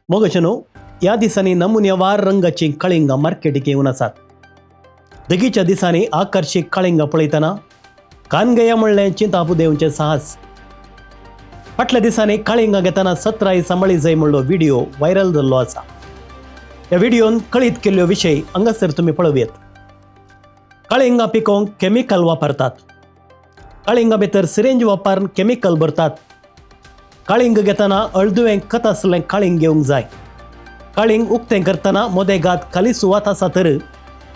मोगाच्यानो, ह्या दिसांनी नमुनेवार रंगाचीं कळिंगां मार्केटीक येवन आसात. दगीच्या दिसांनी आकर्शीक कळिंगां पळयतना कानगया म्हणलें चिंताप देवचें साहस. फाटल्या दिसांनी कळिंगां घेतना सत्राय सांबाळी जाय म्हणलो व्हिडिओ व्हायरल जाल्लो आसा. ह्या व्हिडियोन कळीत केल्ल्यो विशय हांगासर तुमी पळोवयेत. कळिंगां पिकोवंक केमिकल वापरतात. कळिंगां भितर सिरेंज वापरून केमिकल भरतात. काळींग घेतना हळदुवें खत आसलें काळींग घेवंक जाय. काळींग उक्तें करतना मोदेगात खाली सुवात आसा तर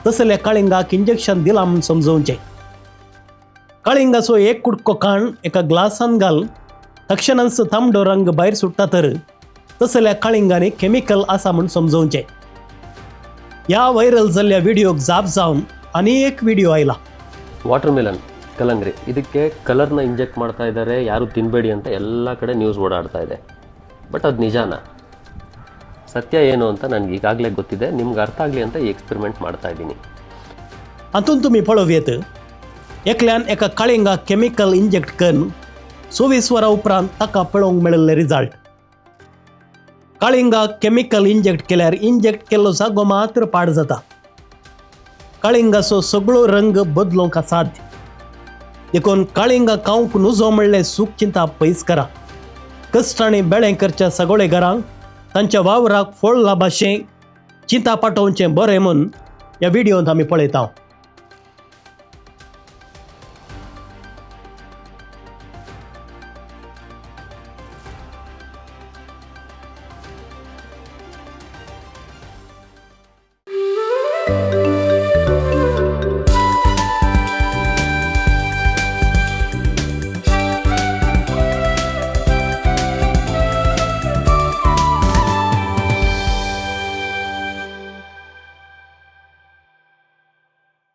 तसल्या काळिंगाक इंजेक्शन दिलां म्हूण समजोवचें. काळिंगाचो एक कुडको काण एका ग्लासान घाल, तक्षणांच तांबडो रंग भायर सुट्टा तर तसल्या काळिंगांनी केमिकल आसा म्हूण समजोवचें. ह्या व्हायरल जाल्ल्या व्हिडियोक जाप जावन आनी एक व्हिडिओ आयला. ವಾಟರ್ ಮೆಲನ್, ಕಲಂಗ್ರಿ, ಇದಕ್ಕೆ ಕಲರ್ನ ಇಂಜೆಕ್ಟ್ ಮಾಡ್ತಾ ಇದ್ದಾರೆ, ಯಾರು ತಿನ್ನಬೇಡಿ ಅಂತ ಎಲ್ಲ ಕಡೆ ನ್ಯೂಸ್ ಓಡಾಡ್ತಾ ಇದೆ. ಬಟ್ ಅದು ನಿಜಾನ? ಸತ್ಯ ಏನು ಅಂತ ನನಗೆ ಈಗಾಗಲೇ ಗೊತ್ತಿದೆ. ನಿಮ್ಗೆ ಅರ್ಥ ಆಗಲಿ ಅಂತ ಈ ಎಕ್ಸ್ಪೆರಿಮೆಂಟ್ ಮಾಡ್ತಾ ಇದ್ದೀನಿ. हातूंत तुमी पळोवयेत, एकल्यान एका काळिंगाक केमिकल इंजेक्ट करून 24 वरां उपरांत ताका पळोवंक मेळिल्ले रिजल्ट. काळिंगाक केमिकल इंजेक्ट केल्यार इंजेक्ट केल्लो जागो मात्र पाड जाता, काळिंगाचो सगळो रंग बदलूंक असाध्य. देखून काळिंगा खावंक नुजो म्हणलें सूख चिंता पयस करा. कश्टांनी बेळें करच्या सगळे घरांक तांच्या वावराक फळ लाभाशें चिंता पाठोवचें बरें म्हूण ह्या व्हिडियोंत आमी पळयता.